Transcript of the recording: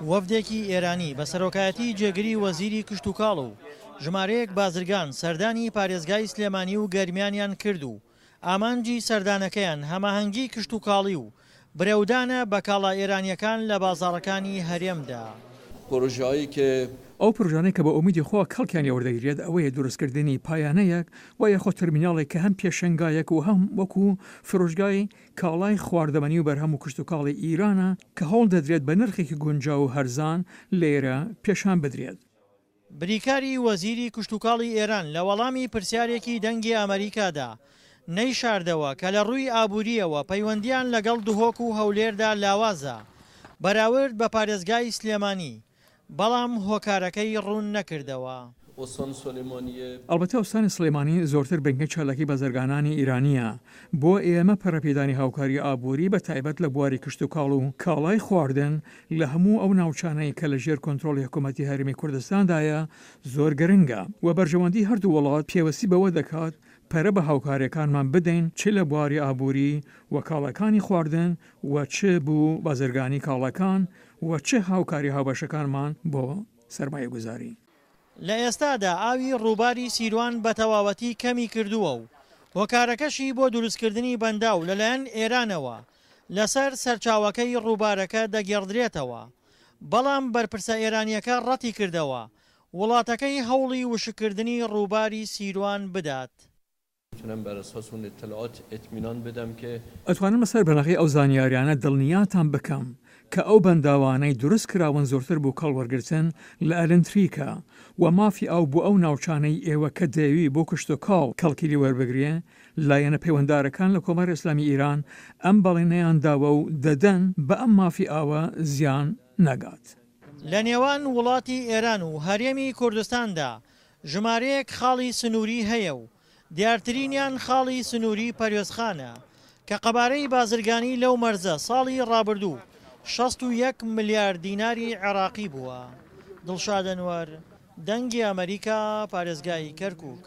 وەفدێکی ئێرانی بە سەرۆکایەتی جێگری وەزیری کشتوکاڵ و ژمارەیەک بازرگان سەردانی پارێزگای سلێمانی و گەرمیانیان کرد و ئامانجی سەردانەکەیان هەماهەنگی کشتوکاڵی و برەودانە بە کاڵا ئێرانییەکان لە بازاڕەکانی هەرێمدا. ئەو پرۆژانەی کە بە ئومیدی خوا کەڵکیان لێ وەردەگیرێت ئەوەیە دروستکردنی پایانەیەک و یاخود تەرمیناڵێک کە هەم پێشەنگایەک و هەم وەکو فرۆشگای کاڵای خواردەمەنی و بەرهەم و کشتوکاڵی ئیرانە کە هەوڵ دەدرێت بە نرخێکی گونجاو و هەرزان لێرە پێشان بدرێت. بریکاری وەزیری کشتوکاڵی ئێران لە وەڵامی پرسیارێکی دەنگی ئەمەریکادا نەیشاردەوە کە لە ڕووی ئابوورییەوە پەیوەندییان لەگەڵ دهۆک و هەولێردا لاوازە بەراورد بە پارێزگای سلێمانی، بەڵام هۆکارەکەی ڕوون نەکردەوە. ئەڵبەتە ئوستانی سڵێمانی زۆرتر بنکەی چالاکی بازرگانانی ئیرانییە، بۆ ئێمە پەرەپێدانی هاوکاری ئابووری بە تایبەت لە بواری کشتوکاڵ و کاڵای خواردن لە هەموو ئەو ناوچانەی کە لە ژێر کۆنترۆڵی حکوومەتی هەرێمی کوردستاندایە زۆر گرنگە و بەرژەوەندی هەردوو وڵات پێوستی بەوە دەکات پەرە بە هاوکارییەکانمان بدەین چ لە بواری ئابووری و کاڵاکانی خواردن و چ بو بازرگانی کاڵاکان و چ هاوکاری هاوبەشەکانمان بۆ سەرمایەگوزاری. لە ئێستادا ئاوی ڕووباری سیروان بە تەواوەتی کەمی کردووە و هۆکارەکەشی بۆ دروستکردنی بەنداو لەلایەن ئێرانەوە لەسەر سەرچاوەکەی ڕووبارەکە دەگێڕدرێتەوە، بەڵام بەرپرسە ئێرانییەکە ڕەتیکردەوە وڵاتەکەی هەوڵی وشککردنی ڕووباری سیروان بدات. ئەتوانم لەسەر بناغەی ئەو زانیاریانە دڵنیاتان بکەم کە ئەو بەنداوانەی دروست کراون زۆرتر بۆ کەڵ وەرگرتن لە ئەلنتریکە و مافی ئاو بۆ ئەو ناوچانەی ئێوە کە دەیەوی بۆ کشتوکاڵ کەڵکی لێ وەربگرێ لایەنە پەیوەندارەکان لە کۆماری ئیسلامی ئیران ئەم بەڵێنەیان داوە و دەدەن بە ئەم مافی ئاوە زیان نەگات. لە نێوان وڵاتی ئێران و هەرێمی کوردستاندا ژمارەیەک خاڵی سنووری هەیە و دیارترینیان خاڵی سنووری پەروێزخانە کە قەبارەی بازرگانی لەو مەرزە ساڵی ڕابردوو 61 ملیار دیناری عێراقی بووە. دڵشاد ئەنوەر، دەنگی ئەمەریکا، پارێزگای کەرکووک.